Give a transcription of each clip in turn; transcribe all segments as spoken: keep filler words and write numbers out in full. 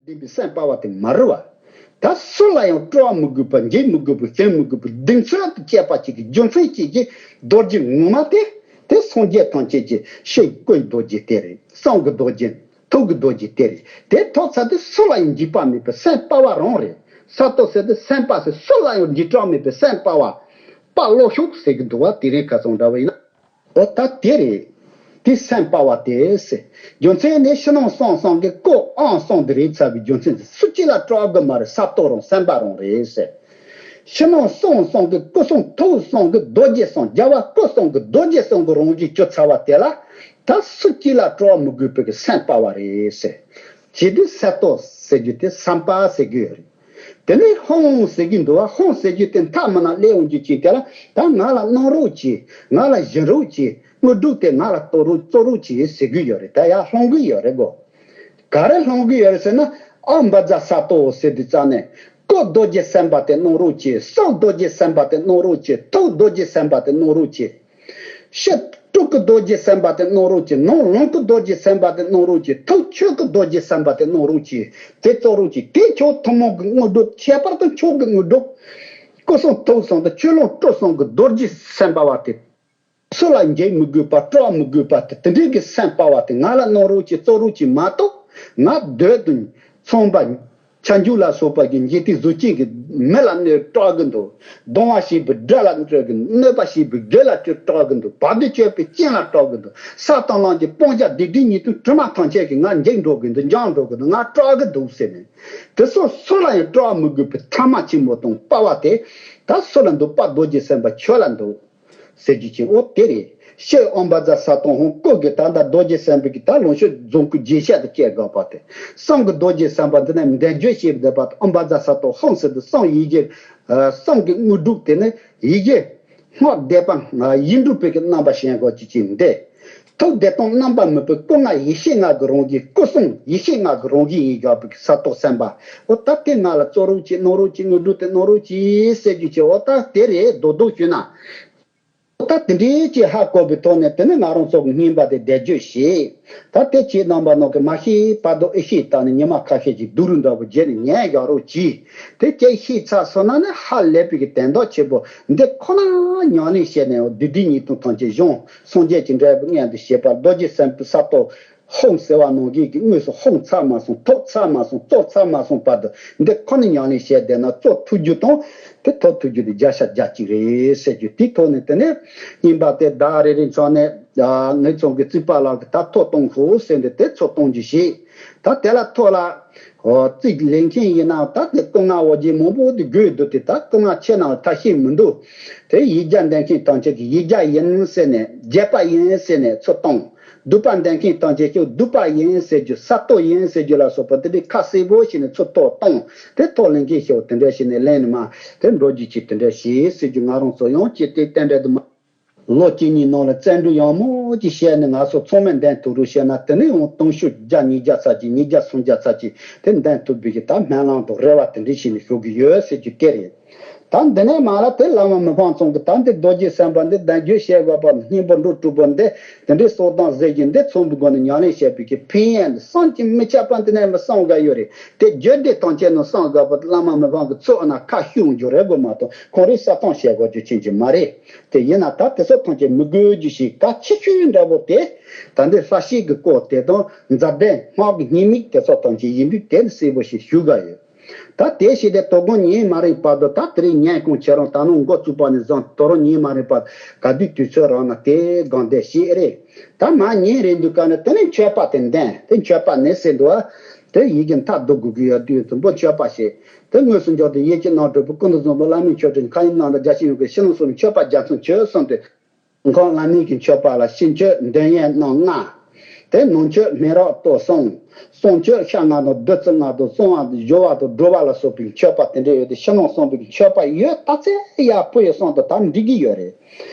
ལྡན་པའི་སེམས་དཔའ་བ་དེ་མ་རེད་བ། ད་སུ་ལ་ཡང་སྤྲོ་བ་མི་དགོས་པ། འཇིགས་མི་དགོས་པ། སྐྲག་མི་དགོས་པ། གདེང་ཚོད་དུ་བཅས་པ་ཅིག་གི་རྒྱུ་མཚན་ཅིག་གིས་རྡོ་རྗེ་ངོ་མ་དེ། དེ་སངས་རྒྱས་ཐམས་ཅད་ཀྱི་ཕྱིར་སྐུའི་རྡོ་རྗེ་དེ་རེད། གསུང་གི་རྡོ་རྗེ། ཐུགས་ཀྱི་རྡོ་རྗེ་དེ་རེད། དེ་ཐོབ་ཚར་དུས་སུ་ལ་ཡང་འཇིགས་པ་མེད་པའི་སེམས་དཔའ་བ་རང་རེད། ས་རྟོགས་ཟེར་དུས་སེམས་དཔའ་ཟེར། སུ་ལ་ཡང་འཇིགས་སྐྲག་མེད་པའི་སེམས་དཔའ་བ། དཔའ་བློ་ཤུགས་ཟེར་གྱི་འདུག་བ། དེ་རིང་ཁ་སང་འདྲ་བ་ཡིན་ན། འོ་ད་དེ་རེད། དེ་སེམས་དཔའ་བ་དེ་ཟེར། རྒྱུ་མཚན་ནི་ཕྱི་ནང་གསང་གསུམ་གྱི་སྐུ་ཨང་གསུམ་དེ་རེད་ཚར་བའི་རྒྱུ་མཚན་དེ་སུ་གཅིག་ལ་སྤྲོ་གི་མ་རེད། ས་རྟོགས་རང་སེམས་དཔའ་རང་རེད་ཟེར། ཕྱི་ནང་གསང་གསུམ་གྱི་སྐུ་གསུང་ཐུགས་གསུམ་གྱི་རྡོ་རྗེ་གསུམ། རྒྱལ་བ་སྐུ་གསུམ་གྱི་རྡོ་རྗེ་གསུམ་གྱི་རང་བཞིན་གྱུར་ཚར་བ་དེ་ལ། ད་སུ་གཅིག་ལ་སྤྲོ་བ་མི་དགོས་པའི་གི་སེམས་དཔའ་བ་རེད་ཟེར། བྱས་དུས་ས་རྟོགས་ཟེར་རྒྱུ་དེ་སེམས་དཔའ་ཟེར་གྱི་ཡོད་རེད། དེ་ནས་ཧཱུྃ་ཟེར་གྱི་འདུག་བ། ཧཱུྃ་ཟེར་རྒྱུ་དེ་མཐའ་མ་ན་སླེབས་འོང་རྒྱུ་ཅིག་དེ་ལ། ད་ང་ལ་གནང་རོགས་གྱིས། ང་ལ་སྦྱིན་རོགས་གྱིས། དངོས་གྲུབ་དེ་ང་ལ་གཏོང་རོགས་སྩོལ་རོགས་གྱིས་ཟེར་གྱི་ཡོད་རེད། ད་ཡར་སློང་གི་ཡོད་རེད་གོ། ག་རེ་སློང་གི་ཡོད་རེད་ཟེར་ན། ཨོཾ་བཛྲ་ས་རྟོགས་ཟེར་དུས་ཙང་ནས། སྐུ་རྡོ་རྗེ་སེམས་དཔའ་དེ་གནང་རོགས་གྱིས། གསུང་རྡོ་རྗེ་སེམས་དཔའ་དེ་གནང་རོགས་གྱིས། ཐུགས་རྡོ་རྗེ་སེམས་དཔའ་དེ་གནང་རོགས་གྱིས། ཕྱི་སྤྲུལ་སྐུ་རྡོ་རྗེ་སེམས་དཔའ་དེ་གནང་རོགས་གྱིས། ནང་ལོངས་སྐུ་རྡོ་རྗེ་སེམས་དཔའ་དེ་གནང་རོགས་གྱིས། ཐུགས་ཆོས་སྐུ་རྡོ་རྗེ་སེམས་དཔའ་དེ་གནང་རོགས་གྱིས། དེ་སྩོལ་རོགས་གྱིས། དེ་ཁྱོད་ཐུན་མོང་གི་དངོས་གྲུབ། ཁྱད་པར་དུ་མཆོག་གི་དངོས་གྲུབ། སྐུ་གསུང་ཐུགས་གསུམ་དང་ཆོས་ལོངས་སྤྲུལ་གསུམ་གྱི་རྡོ་རྗེ་སེམས་དཔའ་བ་དེ། སུ་ལ་འཇིགས་མི་དགོས་པ། སྐྲག་མི་དགོས་པ་དེ། དེ་འདྲའི་གི་སེམས་དཔའ་བ་དེ་ང་ལ་གནང་རོགས་གྱིས། སྩོལ་རོགས་གྱིས་མ་གཏོགས། ང་སྡོད་དུས་ཚངས་པ། ཁྱབ་འཇུག་ལ་སོགས་པ་གི་འཇིག་རྟེན་གཟུགས་ཅན་གྱི་མི་ལ་གནོད་སྐྲག་གི་འདུག། གདུང་བ་ཞེས་པའི་དགྲ་ལ་སྐྲག་གི། གནོད་པ་ཞེས་པའི་བགེགས་ལ་སྐྲག་གི་འདུག། བར་དུ་གཅོད་པའི་སྤྱན་ལ་སྐྲག་གི་འདུག། ས་དང་ལམ་གྱི་སྤང་བྱ་སྡིག་སྒྲིབ་ཉེས་ལྟུང་དྲི་མ་ཐམས་ཅད་ཀྱིས་ང་འཇིགས་འགྲོ་གི་འདུག། འཇོམས་འགྲོ་གི་འདུག། ང་སྐྲག་གི་འདུག་ཟེར་ནས། དེ་སོགས་སུ་ལ་ཡང་སྐྲག་མི་དགོས་པའི་ཐ་མ་ཆེན་མོ་དང་དཔའ་བ་དེ། ད་སུ་ལ་འདུག། དཔལ་རྡོ་རྗེ་སེམས་དཔའ་ཁྱོད་ལ་འདུག། ཟེར་རྒྱུ་ཅིག། འོ་དེ་རེད། ཕྱིར་ཨོཾ་བཛྲ་ས་རྟོགས་ཧཱུྃ། སྐུ་གི་ད་ལྟ་རྡོ་རྗེ་སེམས་དཔའི་གི་ད་ལོངས་སྤྱོད་རྫོང་ཁུལ་རྗེས་ཤད་དུ་སྐྱེ་དགོས་པ་དེ། གསུང་གི་རྡོ་རྗེ་སེམས་དཔའ་འདི་ནས་འདས་རྒྱུ་ཞེས་པའི་བསྡད་པ་དེ། ཨོཾ་བཛྲ་ས་རྟོགས་ཧཱུྃ་ཟེར་དུས་གསུང་ཡི་གེ། གསུང་གི་དངོས་གྲུབ་དེ་ནི་ཡི་གེ། སྔགས་བཟླས་པ་ཡིག་འབྲུ་པའི་གི་རྣམ་པ་ཞེན་དགོས་ཀྱི་ཅིག་འདི། ཐུགས་བདེ་སྟོང་རྣམ་པར་སྨིན་པའི་སྐུ་ལྔ་ཡེ་ཤེས་ལྔ་གི་རང་བཞིན། སྐུ་གསུང་ཡེ་ཤེས་ལྔ་གི་རང་བཞིན་ཡིན་དགོས་པའི་གི་ས་རྟོགས་སེམས་དཔའ། འོ་ད་དེ་ང་ལ་སྩོལ་རོགས་གྱིས། གནང་རོགས་གྱིས། དངོས་གྲུབ་དེ་གནང་རོགས་གྱིས་ཟེར་རྒྱུ་ཅིག། འོ་ད་དེ་རེད། རྡོག་རྡོག་ཞུས་ན། ད་དེ་འདྲའི་ཅིག་ཧ་གོ་བའི་ཐོག་ནས། དེ་ནི་ང་རང་ཚོ་གི་སྙིང་པ་དེ་བཟླས་བརྗོད་བྱེད། ད་དེ་ཁྱེད་རྣམ་པ་ནང་གི་མ་ཤེས་བར་དུ་ཨེ་ཤེས་བཏང་ནས་ཉི་མ་ཁ་ཤས་ཅིག་སྡུག་རུས་འདྲ་པོ་བརྗེད་ནས་ཉན་བཞག་རོགས་གྱིས། དེ་ཅིག་ཤེས་ཚར་སོང་ན་ནི་ཧ་ལས་པའི་གི་དོན་དག་ཆེན་པོ་འདི་ཁོ་ན་ཉམས་ལེན་བྱས་ནས་སྡིག་སྒྲིབ་ཉེས་ལྟུང་ཐམས་ཅད་སྦྱངས། སངས་རྒྱས་ཀྱི་འབྲས་བུ་མངོན་དུ་བྱེད་པ། རྡོ་རྗེ་སེམས་དཔའི་ས་རྟོགས་ཧཱུྃ་ཟེར་བ་ནང་བཞིན་གྱི་དངོས་སུ་ཧཱུྃ་ཚར་མ་སོང་། ཐོབ་ཚར་མ་སོང་། སྩོལ་ཚར་མ་སོང་བར་དུ་འདི་ཁོ་ན་ཉམས་ལེན་བྱས་བསྡད་ན། སྩོལ་ཐུབ་རྒྱུ་དང་དེ་ཐོབ་ཐུབ་རྒྱུ་དེ་བརྒྱ་ཆ་བརྒྱ་གཅིག་རེད་ཟེར་རྒྱུ། དེའི་ཐོག་ནས་དེ་ནས་རྙིང་པ་དེ་བདག་རེ་རེ་ཚང་ནས། ཨ། ངེད་ཚང་གི་རྩིས་པ་ལགས་ཀྱིས་ད་ཐོ་གཏོང་ཤོག་ཟེར་འདི་དེ་ཚོ་གཏོང་རྒྱུ་ཞིག། ད་དེ་ལ་ཐོ་ལ། ཨོ། རྩིས་ལེན་མཁན་ཡིན་ན་ད་དེ་སྐུ་ངལ་བ་རྗེས་མང་པོ་དེ་དགོས་འདུག། དེ་ད་སྐུ་ངལ་ཆེ་ནའང་ཐབས་ཤེས་མི་འདུག། དེ་ཡིག་བརྒྱ་འདོན་མཁན་ཐམས་ཅད་ཀྱིས་ཡིག་བརྒྱ་ཡིན་ཟེར་ནས། བརྒྱད་པ་ཡིན་ཟེར་ནས་ཚུར་གཏོང་། བསྡུས་པ་འདོན་མཁན་ཐམས་ཅད་ཀྱིས་བསྡུས་པ་ཡིན་ཟེར་རྒྱུ། ས་རྟོགས་ཡིན་ཟེར་རྒྱུ་ལ་སོགས་པ་དེ་འདྲའི་ཁ་གསལ་པོ་བྱས་ནས་ཚུར་ཐོ་གཏོང་། དེ་ཐོ་ལེན་མཁན་ཞིག་དེ་འདྲ་བྱས་ནས་ལེན་ནས་མར་དེ་འགྲོ་རྒྱུ་ཅིག་དེ་འདྲ་བྱས་ཟེར་རྒྱུ། ང་རང་ཚོ་ཡང་ཅི་སྟེ་རྟེན་འབྲེལ་དུ་མ། ལོ་གཅིག་གཉིས་ནང་ལ་བརྩོན་འགྲུས་ཡག་མོ་ཅིག་བྱས་ནས་ང་ཚོ་ཚང་མས་འདོན་ཐུབ་རོགས་བྱས་ན། དེ་ནས་ཡང་གཏོང་ཤུགས་བརྒྱ་ཉིས་བརྒྱ་ཙམ་ཅིག། ཉིས་བརྒྱ་སུམ་བརྒྱ་ཙམ་ཅིག་དེ་འདོན་ཐུབ་པའི་གི་ད་སྨོན་ལམ་དང་རེ་བ་དེ་འདྲ་བྱས་ནས་ཞུ་གི་ཡོད་ཟེར་རྒྱུ་དེ་རེད། ད་འདི་ནས་མར་ལ་དེ་བླ་མ་མི་ཕམ་ཚང་གི་ད་འདི་རྡོ་རྗེ་སེམས་དཔའ་འདི་བཟླས་བརྗོད་བྱེད་དགོས་པ། སྙིང་པོ་འགྲོ་དྲུག་པོ་འདི་དེ་འདྲའི་གསོག་ལྡང་ཟེར་གྱི་འདི་ཚང་གི་སྒོ་ནས་ཉམས་ལེན་བྱས་པའི་གི་ཕན་ཡོན་འདི་བསམ་གྱིས་མི་ཁྱབ་པ་འདི་ནས་མི་བསམ་ག་ཡོད་རེད། དེ་བརྗོད་བདེ་ཐམས་ཅད་ནང་བསམ་དགོས་པ། བླ་མ་མི་ཕམ་གི་ཚོགས་ན་ཁ་ཤུགས་འགྱུར་རེད་དགོས་མ་གཏོགས། ཁོང་རའི་ས་སྟོང་བྱེད་དགོས་རྒྱུ་ཅན་གྱི་མ་རེད། དེ་ཡིན་ན་ད་དེ་ཚོ་ཐམས་ཅད་མི་དགོས་རྒྱུ་ཞིག། གལ་ཆེ་ཤོས་འདྲ་པོ་དེ་ད་འདི་ལྷ་བཤད་ཀྱི་སྐོར་དེ་དང་། མཛད་དོན་སྔགས་ཀྱི་ཉེས་དམིགས་དེ་ཚོ་ཐམས་ཅད་ཡིན་དུས། དེ་ནི་གསལ་པོ་ཞིག་ཞུ་ག་ཡོད། ད་དེ་བྱས་ཏེ་དོ་དགོང་ཉིན་མ་རིང་བར་དུ། ད་དེ་རིང་ཉིན་གུང་ཁྱེད་རང་ད་ནངས་འགོ་བཙུགས་པ་ནས་བཟུང་དོ་རུང་ཉིན་མ་རིང་བར་ག་དུས་དུས་ཚོད་རག་ན་དེ་སྒང་དེ་བྱེད་རེད། ད་མར་ཉིན་རེ་འདུག་ག་ནས་དེ་ནས་མཆོད་པ་དེ་འདོན། དེ་མཆོད་པ་ནི་ཟེར་འདུག་ཨ། དེ་ཡི་གེ་མཐའ་བསྡུ་དགོས་ཀྱི་ཡོད་དུས། དུམ་བུ་མཆོད་པ་ཞེས་དེ་དངོས་སུ་འཇོག་སྟེ། ཡིད་ཀྱི་རྣམ་འཕྲུལ་པའི་སྐུ་མདོག་བཟང་པོ། བླ་མའི་མཆོད་སྤྲིན་མཁའ་དབྱིངས་རྣམ་པར་རྒྱ་ཆེར་ཡོང་གི། ཕྱི་ནང་གསུམ་མཆོད་པ་རྒྱ་མཚོར་མཆོད་གསུངས་ཏེ། ཁོང་བླ་མའི་གི་མཆོད་པ་ལ་ཕྱི་མཆོད་འདོན་ཡས་རྣམ་ལྔ། དེ་ནང་མཆོད་སྨན་རག་གཏོར་གསུམ། གསང་མཆོད་ཤ་ལྔ་དང་བདུད་རྩི་ལྔ་དང་། བསང་བ་དང་སྦྱོར་བ་དང་སྒྲུབ་པ་ལ་སོགས་པའི་མཆོད་པ་དེ་འདྲ་ཡོད་དེ། ཕྱི་ནང་གསུམ་པའི་མཆོད་པ་ཡོད་ད་ཚད་ཡར་ཕུལ་ཡས་གསུངས་ཏེ་ད་འགྲིག་གི་ཡོད་རེད།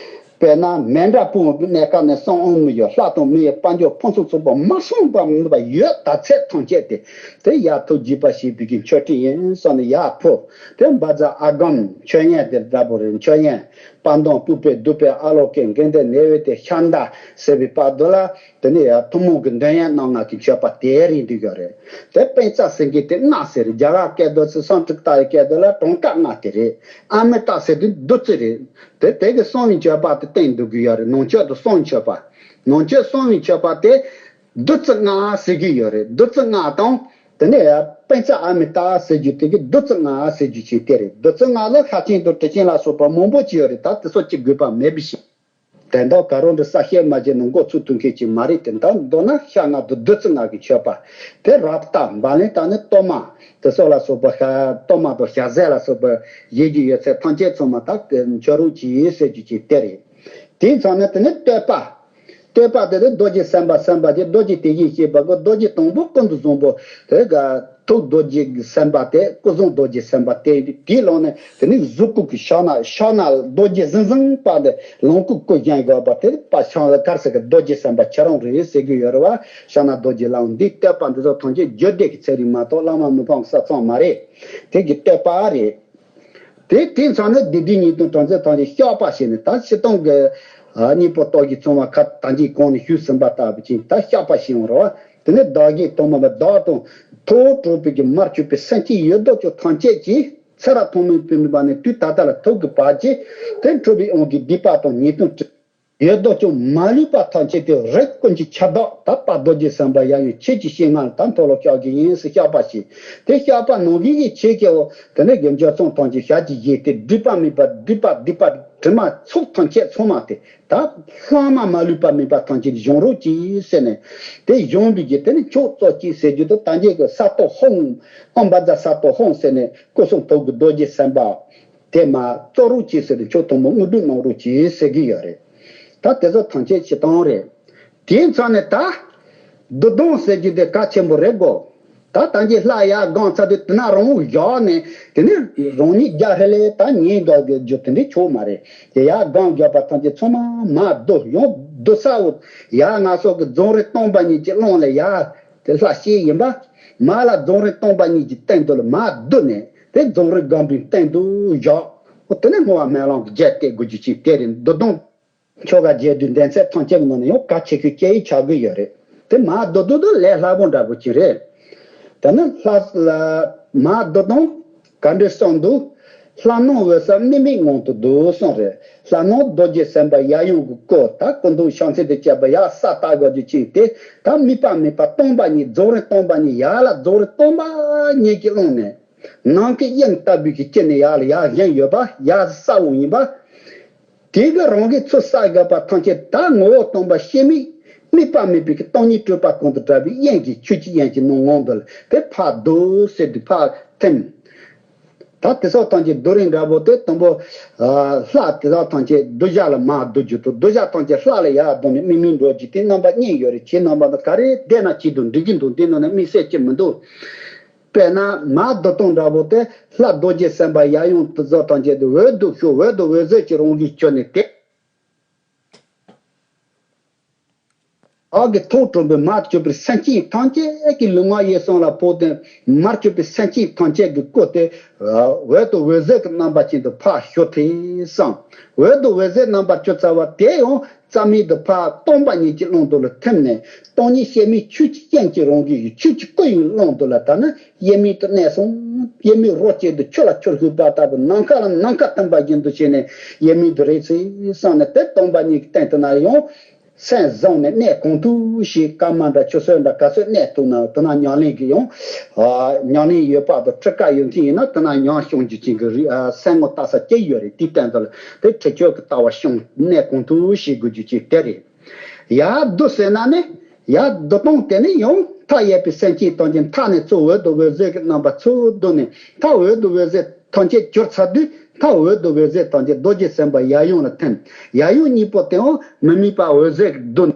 དཔེར་ན་མཎྜལ་ཕུལ་བའི་གནས་སྐབས་ནས་གསང་བའི་མི་ཡོད། ལྷ་དང་མི་ཡི་དཔལ་འབྱོར་ཕུན་སུམ་ཚོགས་པ་མ་བྱུང་བར་མིན་པ་ཡོད་ད་ཚད་ཐམས་ཅད་དེ་དེ་ཡར་ཐུགས་དགྱེས་པ་བྱེད་པའི་གི་མཆོད་སྤྲིན་ཡིན་གསུངས་ནས་ཡར་ཕུལ། དེ་བཛྲ་ཨ་གམ་མཆོད་ཡོན་དེ་འདྲ་པོ་རེད། མཆོད་ཡོན་པ་དང་པུཥྤེ་དྷཱུ་པེ་ཨཱ་ལོ་ཀེ་གནྡྷེ་ནཻ་ཝི་དྱ་ཤཱནྟ་ཟེར་བའི་བར་དུ་ལ། དེ་ནས་ཡང་ཐུན་མོང་གི་འདོན་ཡོན་རྣམ་ལྔ་གི་མཆོད་པ་དེ་རེད་འདུག་ཡོད་རེད། དེ་པཉྩ་ཟེར་མཁན་དེ་ལྔ་ཟེར་རེད། རྒྱ་གར་སྐད་དུ་ཚེ་སཾ་སྐྲྀ་ཏ་ཡི་སྐད་དུ་ལ་གྲངས་ཀ་ལྔ་དེ་རེད། ཨ་མི་ཏ་ཟེར་དུས་བདུད་རྩི་རེད། དེ་དེ་གི་གསང་བའི་མཆོད་པ་དེ་བསྟན་འདུག་གི་ཡོད་རེད། ནང་མཆོད་དང་གསང་མཆོད་པ། ནང་མཆོད་གསང་བའི་མཆོད་པ་དེ་བདུད་རྩི་ལྔ་ཟེར་གི་ཡོད་རེད། བདུད་རྩི་ལྔ་དང་། དེ་ནས་ཡང་པཉྩ་ཨ་མི་ཏ་ཟེར་རྒྱུ་དེ་གི་བདུད་རྩི་ལྔ་ཟེར་རྒྱུ་ཅིག་དེ་རེད། བདུད་རྩི་ལྔ་ལ་ཤ་ཆེན་དང་དྲི་ཆེན་ལ་སོགས་པ་མང་པོ་ཅིག་ཡོད་རེད། ད་དེ་ཚོ་ཅིག་དགོས་པ་མེད་པ་ཞིག་དེ་འདྲ་ག་རང་འདྲ་ས་བཤད་མ་བྱས་ན་མགོ་ཚོས་ཐུབ་མཁན་ཅིག་མ་རེད། དེ་འདྲ་མདོར་ན་ཤ་ལྔ་དང་བདུད་རྩི་ལྔ་གི་མཆོད་པ། དེ་རཀྟ་བ་ལན་ད་ནི་གཏོར་མ་དེ་སོགས་ལ་སོགས་པ་ཤ་གཏོར་མ་དང་ཞལ་ཟས་ལ་སོགས་པ་བཞེས་རྒྱུ་ཡོད་ཚད་ཐམས་ཅད་ཚང་མ་ད་མཆོད་རོགས་གྱིས་ཟེར་རྒྱུ་ཅིག་དེ་རེད། དེ་ཚང་ནས་དེ་ནི་བསྟོད་པ། བསྟོད་པ་དེ་ནི་རྡོ་རྗེ་སེམས་དཔའ་སེམས་དཔའ་ཅན། རྡོ་རྗེ་དེ་བཞིན་གཤེགས་པ་ཀུན། རྡོ་རྗེ་དང་པོ་ཀུན་ཏུ་བཟང་པོ། དེ་ག་ཐུགས་རྡོ་རྗེ་གི་སེམས་དཔའ་དེ་སྐུ་གསུང་རྡོ་རྗེ་སེམས་དཔའ་དེ། དེའི་ལོགས་ནས་དེ་ནི་གཟུགས་སྐུ་གི་ཕྱག་ན་ཕྱག་ན་རྡོ་རྗེ་ཟིང་ཟིང་པ་དེ་ལོངས་སྐུ་སྐུ་བཞེངས་དགོས་པ་དེ་པ་ཕྱག་ན་གར་ཟེར་གི་རྡོ་རྗེ་སེམས་དཔའ་ཁྱེད་རང་རེད་ཟེར་གི་ཡོད་རེད་བ། ཕྱག་ན་རྡོ་རྗེ་ལའང་འདི་བསྟོད་པ་འདི་ཚོ་ཐམས་ཅད་རྒྱུད་སྡེ་གི་ཚན་རིག་མ་གཏོགས་བླ་མ་མི་ཕམ་གྱི་ས་མཚམས་མ་རེད། དེ་གི་བསྟོད་པ་རེད། དེ་དེ་ཚང་ནས་སྡིག་སྒྲིབ་ཉེས་ལྟུང་གྲངས་ཚད་ཐམས་ཅད་བཤགས་པ་བྱས་ནས། ད་ཕྱི་སྟོང་གི་གཉེན་པོ་རྟོག་གེ་ཚང་བ་ཁ་ད་གིན་གོང་ནས་ཞུས་ཟིན་པ་ལྟ་བུ་ཅིག་ད་བཤགས་པ་བྱས་ཡོང་རོགས། དེ་ནས་བདག་གིས་ཐོག་མར་བདག་དང་ཐུགས་དྲངས་པའི་གི་མར་གྱུར་པའི་སེམས་ཅན་ཡོད་དོ་ཅོག་ཐམས་ཅད་ཀྱིས་ཚེ་རབས་ཐོག་མའི་བུད་མེད་པ་ནས་དུས་ད་ལྟ་ལ་ཐུག་གི་བར་གྱི་དེ་འཁྲུལ་པའི་དབང་གིས་སྡིག་པ་དང་ཉེས་ལྟུང་ཡོད་དོ་ཅོག་མ་ལུས་པ་ཐམས་ཅད་དེ་རིགས་ཀུན་གྱི་ཁྱབ་བདག་ད་པ་རྡོ་རྗེ་སེམས་དཔའ་ཡབ་ཡུམ་ཆོས་ཀྱི་སྤྱན་སྔར་ད་མཐོལ་ལོ་བཤགས་ཀྱི་ཡིན་ཟེར་བཤགས་པ་བྱས། དེ་བཤགས་པ་ནང་བཞིན་གྱི་ཆོས་ཀྱི་འོ་དེ་ནས་གི་འགྱོད་ཚངས་ཐམས་ཅད་ཞལ་གྱིས་བཞེས་ཏེ་སྒྲིབ་པ་མེད་པ་སྒྲིབ་པ་སྡིག་པ་དྲི་མ་ཚོགས་ཐམས་ཅད་ཚང་མ་དེ་ད་ལྷག་མ་མ་ལུས་པ་མེད་པ་ཐམས་ཅད་སྦྱོང་རོགས་གྱིས་ཟེར་ནས། དེ་སྦྱོང་བའི་གི་དེ་ནི་མཆོག་གཙོ་གཅིག་ཟེར་རྒྱུ་དེ་ད་གིན་གི་ས་ཏོ་ཧོང་ཨོཾ་བཛྲ་ས་ཏོ་ཧོང་ཟེར་ནས་སྐུ་གསུང་ཐུགས་ཀྱི་རྡོ་རྗེ་སེམས་དཔའ། དེ་མ་གཙོ་རོགས་གྱིས་ཟེར་ཏེ་མཆོག་ཐུན་མོང་དངོས་གྲུབ་གནང་རོགས་གྱིས་ཟེར་གྱི་ཡོད་རེད། ད་དེ་ཚོ་ཐམས་ཅད་སྤྱིར་བཏང་རེད། དེའི་མཚམས་ནས་ད་བདུད་སྡོམ་ཟེར་རྒྱུ་དེ་གལ་ཆེན་པོ་རེད་གོ། ད་ད་གིན་ལྷ་ཡར་སྒང་ཚར་དུས་དེ་ན་རང་བཞག་ནས་དེ་ནས་རང་ཉིད་རྒྱ་ཧེ་ལེ་ད་ཉིན་འགའ་གི་རྒྱུ་དེ་འདྲའི་ཆོག་མ་རེད། དེ་ཡར་སྒང་བཞག་པ་ཐམས་ཅད་ཚང་མ་མར་བསྡུ་ཡང་བསྡུ་ས་འོ། ཡར་ང་ཚོ་གི་རྫོང་རིམ་སྟོང་པ་ཉིད་ཀྱི་ཀློང་ལ་ཡར་དེ་ལྷ་གཤེགས་ཡིན་པ། མར་ལ་རྫོང་རིམ་སྟོང་པ་ཉིད་ཀྱི་སྟེང་དུ་ལ་མར་བསྡུ་ནས་དེ་རྫོང་རིམ་སྒང་པའི་སྟེང་དུ་བཞག་འོ་དེ་ནས་བསྔོ་བ་སྨོན་ལམ་གྱི་རྒྱས་བཏབ་དགོས་རྒྱུ་ཅིག་དེ་རེད། བདུད་སྡོམ་ཆོ་ག་རྒྱས་བསྡུས་འདོན་ཚད་ཐམས་ཅད་ཀྱི་ནང་ནས་ཡང་གལ་ཆེ་ཤོས་སྐྱེ་ཡི་ཆགས་ཀྱི་ཡོད་རེད། དེ་མར་བསྡུ་བསྡུ་བསྡུ་ལས་སླ་པོ་འདྲ་པོ་ཅིག་རེད། དེ་ནི་ལྷ་ལ་མར་བསྡུ་དང་ག་འདྲ་གསུངས་འདུག་ལྷ་སྣང་འོད་གསལ་དམིགས་མེད་ངང་དུ་བསྡུ་གསུངས་རེད། ལྷ་སྣང་རྡོ་རྗེ་སེམས་དཔའ་ཡབ་ཡུམ་གྱི་སྐུ་ད་སྐུ་མདོག་ཕྱག་མཚན་དང་བཅས་པ་ཡར་ས་ལྟ་དགོས་རྒྱུ་ཅིག་དེ་ད་དམིགས་པ་མེད་པ་སྟོང་པ་ཉིད་རྫོགས་རིམ་སྟོང་པ་ཉིད་ཡར་ལ་རྫོགས་རིམ་སྟོང་པ་ཉིད་ཀྱི་ཀློང་ནས་ནམ་མཁའི་དབྱིངས་ལྟ་བུའི་གི་དཀྱིལ་ནས་ཡར་ལ་ཡར་བཞེངས་ཡོད་པ་ཡར་ས་འོང་ཡིན་པ། དེ་གི་རང་གི་ཚུར་བསགས་དགོས་པ་ཐམས་ཅད་ད་ངོ་བོ་སྟོང་པ་ཤེས་མེད་དམིགས་པ་མེད་པའི་གི་སྟོང་ཉིད་སྤྲོས་པ་གང་དུ་བྲལ་བའི་དབྱིངས་ཀྱི་ཆོས་ཀྱི་དབྱིངས་ཀྱི་ནང་ངང་དུ་ལ་དེ་ཕར་བསྡུ་ཟེར་དུས་ཕར་ཐིམ། ད་དེ་སོགས་ཐམས་ཅད་བསྡུ་རིམ་འདྲ་པོ་དེ་དང་པོ། ལྷ་དེ་དག་ཐམས་ཅད་བསྡུ་བྱ་ལ་མར་བསྡུ་རྒྱུ་དང་བསྡུ་བྱ་ཐམས་ཅད་ལྷ་ལ་ཡར་བསྡུ་ནས་དམིགས་མེད་འགྲོ་རྒྱུ་དེ་རྣམ་པ་གཉིས་ཡོད་རེད། ཁྱེད་རྣམ་པ་ནི་ག་རེ་བསྡད་ན་བྱེད་དུ་འགྲིག་གི་འདུག་འདི་ནང་ན་དམིགས་བསལ་ཅིག་མི་འདུག་དཔེར་ན་མར་བསྡུ་སྟངས་འདྲ་པོ་དེ་ལྷ་རྡོ་རྗེ་སེམས་དཔའ་ཡབ་ཡུམ་དེ་ཚོ་ཐམས་ཅད་དེ་འོད་དུ་ཞུ་འོད་དུ་འོད་ཟེར་གྱི་རང་བཞིན་གྱུར་ནས་དེ། བདག་གིས་ཐུགས་དྲངས་པའི་མར་གྱུར་པའི་སེམས་ཅན་ཐམས་ཅད་ཀྱི་ལུས་ངག་ཡིད་གསུམ་ལ་ཕོག་སྟེ་མར་གྱུར་པའི་སེམས་ཅན་ཐམས་ཅད་ཀྱི་སྐུ་དེ་འོད་དུ་འོད་ཟེར་གྱི་རྣམ་པ་ཅན་དུ་ཕར་ཞུ་ཐལ་གསུངས། འོད་དུ་འོད་ཟེར་རྣམ་པ་ཅན་ཚ་བ་དེ་ཡང་རྩ་མེད་དུ་ཕར་སྟོང་པ་ཉིད་ཀྱི་ཀློང་དུ་ལ་ཐིམ་ནས་སྟོང་ཉིད་ཤེས་མེད་ཆོས་ཀྱི་དབྱིངས་ཀྱི་རང་བཞིན་གྱི་ཆོས་ཀྱི་སྐུ་ཡི་ཀློང་དུ་ལ་ད་ནི་དབྱེར་མེད་དུ་གནས་སོང་། དབྱེར་མེད་རོ་གཅིག་ཏུ་ཆུ་ལ་ཆུར་ཞུགས་པ་ལྟ་བུ་ནམ་མཁའ་ལ་ནམ་མཁའ་ཐིམ་པ་བཞིན་དུ་བྱས་ནས་དབྱེར་མེད་དུ་རེག་ཚུལ་གསུངས་ནས་དེ་སྟོང་པ་ཉིད་ཀྱི་སྟེང་དུ་ན་ཡང་སེམས་བཟུང་ནས་གནས་གང་ཐུབ་ཞིག་སྐར་མ་འདྲ་ཆུ་སྲོད་འདྲ་ག་ཚོད་གནས་ཐུབ་ན་དེ་ན་ཉམས་ལེན་གྱི་ཡང་ཉམས་ལེན་ཡོད་པ་དང་ཁྲིད་ཀ་ཡོད་མཁན་ཡིན་ན་དེ་ན་ཉམས་སྐྱོང་རྒྱུ་ཅན་གྱི་རིགས་སེམས་ངོ་ལྟ་ས་སྐྱེ་ཡོད་རེད། དེའི་སྟེང་དུ་ལ་དེ་ཁྲིད་ཆོས་ཀྱི་ལྟ་བ་སྐྱོང་གནས་གང་ཐུབ་ཞིག་དགོས་རྒྱུ་ཅིག་དེ་རེད། ཡར་བསྡུ་ཟེར་ན་ནི་ཡར་བསྡུ་སྟངས་དེ་ནི་ཡང་མཐའ་ཡས་པའི་སེམས་ཅན་ཐམས་ཅད་མཐའ་ནས་ཚུར་འོད་དུ་འོད་ཟེར་གྱི་རྣམ་པ་ཚུར་བསྡུ་ནས་མཐའ་འོད་དུ་འོད་ཟེར་ཐམས་ཅད་གྱུར་ཚར་དུས་མཐའ་འོད་དུ་འོད་ཟེར་ཐམས་ཅད་རྡོ་རྗེ་སེམས་དཔའ་ཡབ་ཡུམ་ལ་ཐིམ། ཡབ་ཡུམ་གཉིས་པོ་དེའང་མི་དམིགས་པ་འོད་ཟེར་གྱིས་བསྡུ།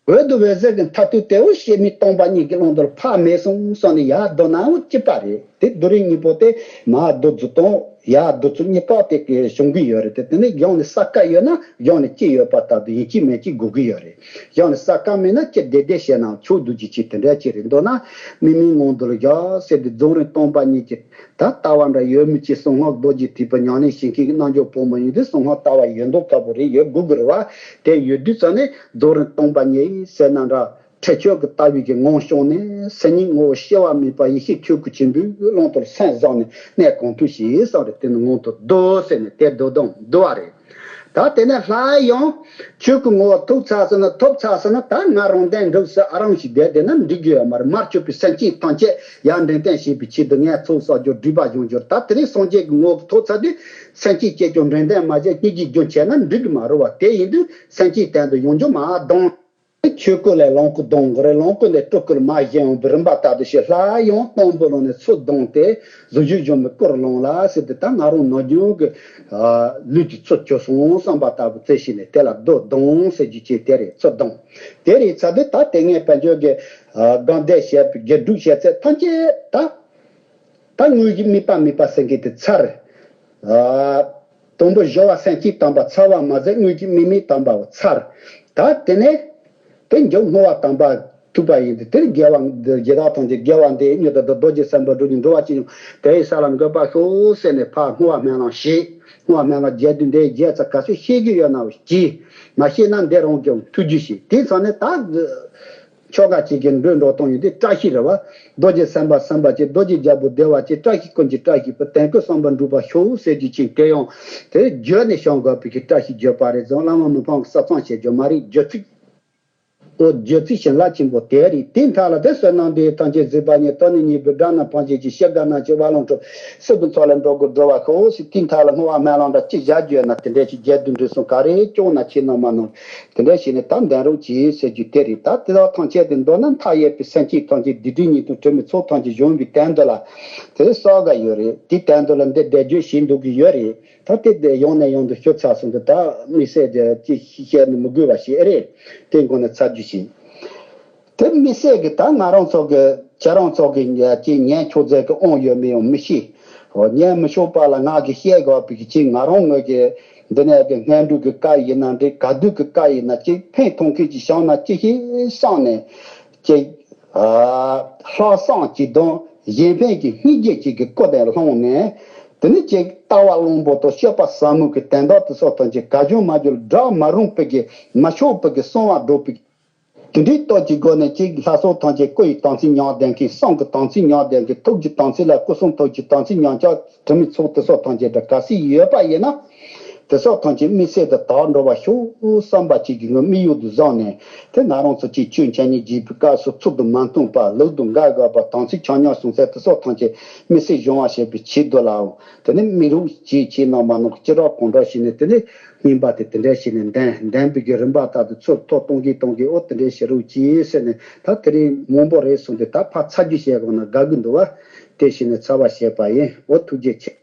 འོད་དུ་འོད་ཟེར་གྱི་མཐའ་སྟོད་དེའང་ཤེས་མེད་སྟོང་པ་ཉིད་ཀྱི་ཀློང་དུ་ཕར་མེད་སོང་སོང་ནས་ཡར་བསྡུ་ནའང་གཅིག་པ་རེད། དེ་རྡོ་རིང་གཉིས་པོ་དེ་མར་རྡོ་རྫི་དང་ཡར་རྡོ་རྫི་གཉིས་ཀ་དེ་གི་བྱུང་གི་ཡོད་རེད། དེ་དེ་ནས་གཞུང་ནས་ས་ཀ་ཡོད་ན་གཞུང་ནས་སྐྱེ་ཡོད་པ་ལྟར་དུ་ཡིན་གཅིག་མིན་གཅིག་དགོས་ཀྱི་ཡོད་རེད། གཞུང་ནས་ས་ཀ་མེད་ན་སྐྱེ་བདེ་བདེ་བྱས་ན་ཆོག་འདུག་ཅིག་ཅིག་དེ་འདྲ་ཅིག་རེད། མདོར་ན་མི་མིན་ངང་དུ་ལ་བཞག་ཟེར་དུས་རྫོང་རིམ་སྟོང་པ་ཉིད་ཀྱི་ད་ལྟ་བ་འདྲ་ཡོད་མི་ཅིག་གསང་སྔགས་རྡོ་རྗེ་ཐེག་པའི་ཉམས་ལེན་བྱེད་མཁན་གྱི་རྣལ་འབྱོར་ཕོ་མོ་ཡིན་དུས་གསང་སྔགས་ལྟ་བ་ཡོད་མདོག་ཁ་པོ་རེད། ཡོད་དགོས་ཀྱི་རེད་བ། དེ་ཡོད་དུས་ཙང་ནས་རྫོང་རིམ་སྟོང་པ་ཉིད་ཟེར་ན་འདྲ། ཁྲེགས་ཆོད་ཀྱི་ལྟ་བའི་གི་ངང་བྱུང་ནས་སེམས་ཉིད་ངོ་བོ་སྐྱེ་བ་མེད་པ་ཡེ་ཤེས་ཆོས་སྐུ་ཆེན་པོའི་ཀློང་དུ་སེམས་བཟུང་ནས་གནས་གང་ཐུབ་ཞིག་བསམ་རེད། དེ་ནི་ངང་དུ་བསྡུ་ཟེར་ནས་དེ་བསྡུ་དང་བསྡུ་བ་རེད། ད་དེ་ནས་སླར་ཡང་ཆོས་སྐུ་ངོ་བོ་ཐོབ་ཚར་སོང་ན་ཐོབ་ཚར་སོང་ན་ད་ང་རང་གདན་འདྲུག་ས་ཨ་རང་ཞིག་བསྡད་བསྡད་ན་འགྲིག་གི་ཡོད་མ་རེད། མར་ཆོད་པའི་སེམས་ཅན་ཐམས་ཅད་ཡར་འདྲེན་སྟོན་བྱེད་པའི་ཆེད་དུ་ངས་ཚོགས་བསགས་རྒྱུ་སྒྲིབ་པ་སྦྱོང་རྒྱུར། ད་དེ་ནས་སངས་རྒྱས་ཀྱི་ངོ་བོ་ཐོབ་ཚར་དུས་སེམས་ཅན་སྐྱེ་ཀྱང་འདྲེན་སྟོན་མ་བྱས་སྙིང་རྗེ་སྦྱོང་བྱས་ན་འགྲིག་གི་མ་རེད་བ། དེ་ཡིན་དུས་སེམས་ཅན་གདན་དུ་ཡོང་རྒྱུ་མ་གཏོང་། ཆོས་སྐུ་ལས་ལོངས་སྐུ་ལྡང་དགོས་རེད། ལོངས་སྐུ་ལས་སྤྲུལ་སྐུ་ལ་མར་བཞེངས་ཡོང་བའི་རིམ་པ་ལྟར་དུ་བྱས། སླར་ཡང་སྟོང་པོ་ལོ་ནས་ཚུར་ལྡང་སྟེ་གཟུགས་བརྙན་བཞུགས་མི་སྐུར་ལོངས་ལ་ཟེར་ཏེ། ད་ང་རང་ནམ་རྒྱུན་གྱི་ལུས་ཀྱི་ཚུལ་བྱུང་སོང་བསམ་པ་ལྟ་བུ་བྱས་བྱས་ནས་དེ་ལ་རྡོ་ལྡང་ཟེར་རྒྱུ་བྱས། དེ་རེད། ཚུར་ལྡང་། དེ་རེད་ཚར་དུས་ད་དེ་སྔའི་དཔལ་འབྱོར་གྱི་སྒང་བསྡད་བྱས་པའི་རྒྱུ་སྒྲུབ་བྱས་ཚད་ཐམས་ཅད་ད། ད་དངོས་གཞི་དམིགས་པ་དམིགས་པ་ཟེར་མཁན་དེ་ཚར། ཨ། དང་པོ་སྦྱོར་བ་སེམས་བསྐྱེད་དམ་པ་ཚར་བ་མ་ཟད་དངོས་གཞི་དམིགས་མེད་དམ་པའང་ཚར། ད་དེ་ནས་དེ་མཇུག་བསྔོ་བ་དམ་པ་ཐུབ་པ་ཡིན་ཏེ། དེར་དགེ་བ་འདི་རྒྱལ་བ་ཐམས་ཅད་དགེ་བ་འདི་ཉིད་དུ་རྡོ་རྗེ་སེམས་དཔའ་འགྲོ་ཀུན་འགྲོ་བ་ཅི་ཡོང་དེ་ཡི་ས་ལ་འགོད་པར་ཤོག་ཟེར་ནས་ཕར་བསྔོ་བ་སྨོན་ལམ་བྱེད། བསྔོ་བ་སྨོན་ལམ་རྒྱས་བསྡུས་འདི་རྒྱས་ཚར། ག་ཚོད་ཤེས་ཀྱི་ཡོད་ན་བྱེད། མ་ཤེས་ན་འདི་རང་གི་ཐུགས་རྒྱུད་བྱེད། དེ་ཚང་ནས་ད་ཆོ་ག་གཅིག་གི་འགྲོས་འགྲོ་སྟངས་ཡིན་དུས་བཀྲ་ཤིས་རེད་བ། རྡོ་རྗེ་སེམས་དཔའ་སེམས་དཔའ་ཆེ། རྡོ་རྗེ་རྒྱལ་པོ་བདེ་བ་ཆེ། བཀྲ་ཤིས་ཀུན་གྱི་བཀྲ་ཤིས་པ། དོན་ཀུན་བསམ་པ་འགྲུབ་པར་ཤོག་ཟེར་རྒྱུ་ཅིག་དེ་ཡང་དེ་བརྗོད་ནས་བྱང་དགོས་པའི་གི་བཀྲ་ཤིས་བརྗོད་པ་རེད། རྫོང་བླ་མ་མི་ཕམ་གྱི་ས་མཚམས་བྱེད་རྒྱུ་མ་རེད། བརྗོད་ཚིག་ཨོ་བརྗོད་ཚིག་བྱིན་རླབས་ཆེན་པོ་དེ་རེད། དེའི་མཐའ་ལ་དེ་བསོད་ནམས་འདི་ཡིས་ཐམས་ཅད་གཟིགས་པ་ཉིད། དོན་ནི་གཉིས་པོའི་དགྲ་རྣམས་ཕམ་བྱེད་ཅིང་། ཞི་རྒྱས་རྣམས་ཀྱི་རྦ་ཀློང་འཁྲུགས། སྲིད་པའི་མཚོ་ལས་འགྲོ་ཀུན་སྒྲོལ་བར་ཤོག་ཟེར། དེའི་མཐའ་ལ་བསྔོ་བ་སྨོན་ལམ་འདྲ་ཅིག་བཞག་རྒྱུ་ཡོད་ན་དེ་འདྲས་ཅིག་རྒྱས་བསྡུས་འགྲོས་སོང་ག་རེ་སྐྱོང་ན་ཁྱེད་རྣམ་པ་རྣམས་དེ་འདྲས་ཅིག་བྱས་ནས་ད་འདོན་རོགས་གྱིས་ཟེར་རྒྱུ་དེ་རེད། ད་དེ་དག་ཐམས་ཅད་དེ་མདོར་ན་མཐའ་ཡས་པའི་སེམས་ཅན་ཐམས་ཅད་སྡིག་སྒྲིབ་ཉེས་ལྟུང་དྲི་མའི་ཚོགས་ཐམས་ཅད་སྦྱོང་བའི་དོན་དུ་ལ་དེ་བསགས་ག་ཡོད་རེད། དེའི་དོན་དུ་ལ་འདི་བཟླས་བརྗོད་བྱེད་འདུག་གི་ཡོད་རེད། ད་དེ་དེ་ཡང་ནས་ཡང་དུ་ཞུ་ཚར་སོང་གི། ད་དམིགས་བསལ་དེ་ཅིག་བཤད་ནས་མི་དགོས་པ་ཞིག་ཨེ་རེད། དེ་མགོ་ནས་ཚར་རྒྱུ་ཞིག་དེ་དམིགས་བསལ་གྱི་ད་ང་རང་ཚོ་གི་ཁྱེད་རང་ཚོ་གི་ཅིག་ཉན་ཆོག་མཛད་ཀྱི་ཨང་ཡོད་མེད་ཡང་མི་ཤེས། འོ་ཉན་མི་ཆོག་པ་ལ་ང་གི་བཤད་དགོས་པའི་གི་ཅིག་ང་རང་ངོས་ཀྱི་འདི་ནས་གི་སྔོན་འགྲོ་གི་བཀའ་ཡིན་ན་འདྲ། ག་དུས་ཀྱི་བཀའ་ཡིན་ན་ཅིག་ཕན་ཐོགས་མཁན་ཅིག་བྱུང་ན་ཅི་ཞིག་བསམ་ནས་ཅིག་ལྷག་བསམ་གཅིག་དང་གཞན་ཕན་གྱི་སྙིང་རྗེ་གཅིག་གི་སྐུ་དེ་བསླངས་ནས། དེ་ནི་ཅིག་ལྟ་བ་བླང་པོ་དང་སྤྱོད་པ་ཟབ་མོ་གི་དོན་དག་དེ་ཚོ་དང་ཅིག་ག་བྱུང་མ་བྱུང་སྒྲ་མ་རུང་པའི་གི་མ་ཆོག་པའི་གི་གསང་བ་སྒྲོག་པའི་དེ་འདྲའི་སྟོབས་ཀྱི་སྒོ་ནས་ཅིག་ལྷ་ཚོགས་ཐམས་ཅད་སྐུ་ཡི་དམ་ཚིག་ཉམས་ལྡན་མཁན། བསམ་གྱི་དམ་ཚིག་ཉམས་ལྡན་མཁན། ཐུགས་ཀྱི་དམ་ཚིག་ལ་སྐུ་གསུང་ཐུགས་ཀྱི་དམ་ཚིག་ཉམས་ཆག་དྲི་མའི་ཚོགས་དེ་ཚོ་ཐམས་ཅད་འདྲ་ག་ཚོད་ཡོད་པ་ཡིན་ན། དེ་ཚོ་ཐམས་ཅད་དམིགས་བསལ་དུ་དག་འགྲོ་བ་ཤོག་བསམ་པ་གཅིག་གི་ངོས་དམིགས་ཡུལ་དུ་བཟུང་ནས། དེ་ང་རང་ཚོ་ཅིག་ཆོས་འཆད་ཉན་བགྱིས་པའི་སྐབས་སུ་ཚུལ་དུ་མ་མཐུན་པ། ལུགས་དང་འགལ་དགོས་པ། དམ་ཚིག་ཆ་ཉམས་སོང་ཚད་དེ་ཚོ་ཐམས་ཅད་དམིགས་བསལ་སྦྱོང་བ་བྱེད་པའི་ཆེད་དུ་ལའོ། དེ་ནི་དམིགས་རུང་ཅིག་ཁྱེད་རྣམ་པ་རྣམས་ཀྱིས་ཅི་རག་གང་དྲག་བྱས་ནས་དེ་ནི་བསྙེན་པ་དེ་དེ་འདྲ་བྱས་ནས་འདོན། འདོན་པའི་གི་རིམ་པ་ལྟར་དུ་ཚུར་ཐོ་གཏོང་གིན་གཏོང་གིན་ཨོ་དེ་འདྲ་བྱེད་རོགས་གྱིས་ཟེར་ནས། ད་དེ་རིང་མང་པོ་རེད་གསུངས་ཏེ་ད་ཕར་ཚར་རྒྱུ་བྱས་དགོས་ན་དགའ་གི་འདུག་བ། དེ་བྱས་ནས་ཚར་བ་བྱས་པ་ཡིན། ཨོ་ཐུགས་རྗེ་ཆེ།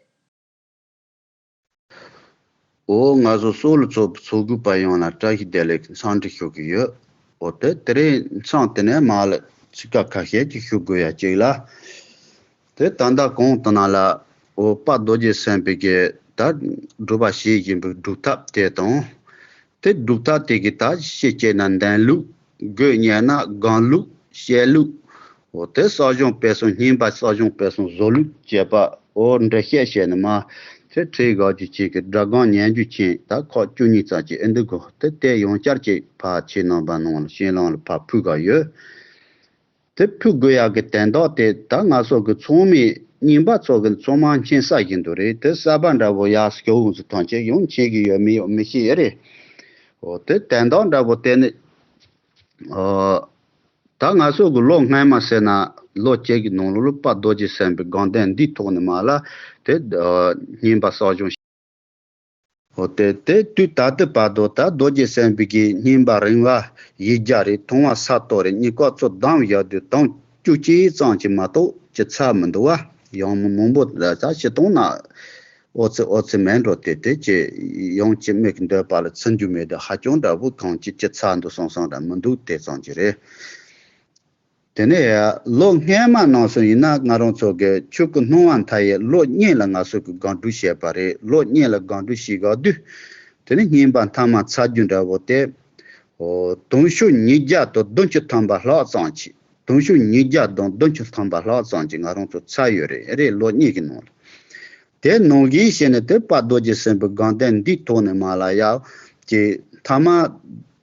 ཨོ་ང་ཚོ་སོག་ལ་ཚོགས་པའི་ཚོགས་དགོས་པ་ཡོངས་ལ་བཀྲ་ཤིས་བདེ་ལེགས་འཚམས་འདྲི་ཞུ་གི་ཡོད། ཨོ་དེ་དེ་རིང་མཚམས་དེ་ནས་མར་ལ་ཚིག་ཁ་ཁ་ཤས་ཅིག་ཞུ་དགོས་ཡ་གཅིག་ལ། དེ་ད་ལྟ་གོང་དུ་ནང་ལ་འོ་དཔལ་རྡོ་རྗེ་སེམས་དཔའི་གི་ད་སྒྲུབ་པ་བྱེད་བཞིན་པའི་སྒྲུབ་ཐབས་དེ་དང་། དེ་སྒྲུབ་ཐབས་དེ་གི་ད་ཤེས་བྱས་ན་འདོན་ལུགས། དགོས་ཉན་ན་སྒོམ་ལུགས། བཤད་ལུགས། འོ་དེ་གསོ་སྦྱོང་སྤེལ་གསུམ། བསྙེན་པ་གསོ་སྦྱོང་སྤེལ་གསུམ་བཟོ་ལུགས་བྱེད་པ། འོ་འགྲེལ་བཤད་བྱས་ནས་མ་དེ་ཁྲིད་དགོས་རྒྱུ་ཅིག་གི་སྒྲ་སྒམ་ཉན་རྒྱུ་ཅན་ད་ཁག་བཅུ་གཉིས་ཙམ་ཅིག་ཨེ་འདུག་གོ། དེ་དེ་ཡང་བསྐྱར་ཅིག་ཕར་ཁྱེད་རྣམ་པ་ནང་ལ་ཤེས་ལམ་ལ་ཕར་ཕུལ་དགོས་ཡོད། དེ་ཕུལ་དགོས་ཡག་གི་དོན་དག་དེ་ད་ང་ཚོ་གི་ཚང་མས་རྙིང་པ་ཚོ་གི་ཚང་མ་མཁྱེན་ས་ཞིག་འདུག་རེད། དེ་གསར་པ་འདྲ་བོ་ཡག་སྐྱོ་བོ་ཚོ་ཐམས་ཅད་ཡང་མཁྱེན་གི་ཡོད་མེད་ཡང་མི་ཤེས་ཡོད་རེད། འོ་དེ་དོན་དག་འདྲ་བོ་དེ་ནི་ཨོ་ད་ང་ཚོ་གི་ལོ་སྔོན་མ་ཟེར་ན་ལོ་བརྒྱད་ཀྱི་ནང་ལོགས་ལ་དཔལ་རྡོ་རྗེ་སེམས་དཔའི་དགོངས་དོན་འདིའི་ཐོག་ནས་མ་ལ་དེ་ཨོ་བསྙེན་པ་གསོ་སྦྱོང་ཨོ་དེ་དེ་དུས་ད་ལྟའི་བར་དུ་ད་རྡོ་རྗེ་སེམས་དཔའི་གི་བསྙེན་པ་རིམ་པ་ཡིག་བརྒྱ་རེད། ཐུང་བ་ས་སྟོང་རེད། གཉིས་ཀ་ཚོ་བསྡོམས་བཞག་དུས་དུང་བཅུ་གཅིག་ཙམ་ཅིག་མ་གཏོགས་ཅིག་ཚར་མི་འདུག་བ། ཡང་མི་མང་པོ་ད་ཕྱི་གཏོང་ན་ཨོ་ཙི་ཨོ་ཙི་མེད་འགྲོ་དེ་དེ་ཅི་ཡང་ཅི་མིག་འདོད་པ་ལ་ཚིམ་རྒྱུ་མེད་དུ་ཧ་ཅང་འདྲ་བོ་གང་ཅི་ཅི་ཚར་འདུག་སོང་སོང་འདྲ་མི་འདུག་དེ་ཙམ་ཅིག་རེད། དེ་ནས་ལོ་སྔས་མ་ནང་སོང་ཡིན་ན་ང་རང་ཚོ་གི་ཆོས་སྐུ་སྣང་བ་མཐའ་ཡས་ལོ་གཉིས་ལ་ང་ཚོ་གི་སྒང་དྲུག་བྱས་པ་རེད། ལོ་གཉིས་ལ་སྒང་དྲུག་བྱས་སྐབས་དུས་དེ་ནས་བསྙེན་པ་མཐའ་མ་ཚར་རྒྱུ་འདྲ་བོ་དེ། ཨོ། དུང་ཕྱུར་ཉིས་བརྒྱ་དང་བདུན་ཅུ་ཐམ་པ་ལྷག་ཙམ་ཅིག་དུང་ཕྱུར་ཉིས་བརྒྱ་དང་བདུན་ཅུ་ཐམ་པ་ལྷག་ཙམ་ཅིག་ང་རང་ཚོ་ཚར་ཡོད་རེད། རེད། ལོ་གཉིས་ཀྱི་ནང་ལ། དེ་ནང་བཞིན་བྱས་ནས་དེ་དཔལ་རྡོ་རྗེ་སེམས་དཔའི་དགའ་ལྡན་འདིའི་ཐོག་ནས་མ་ལ་ཡ། ཀྱི་མཐའ་མ་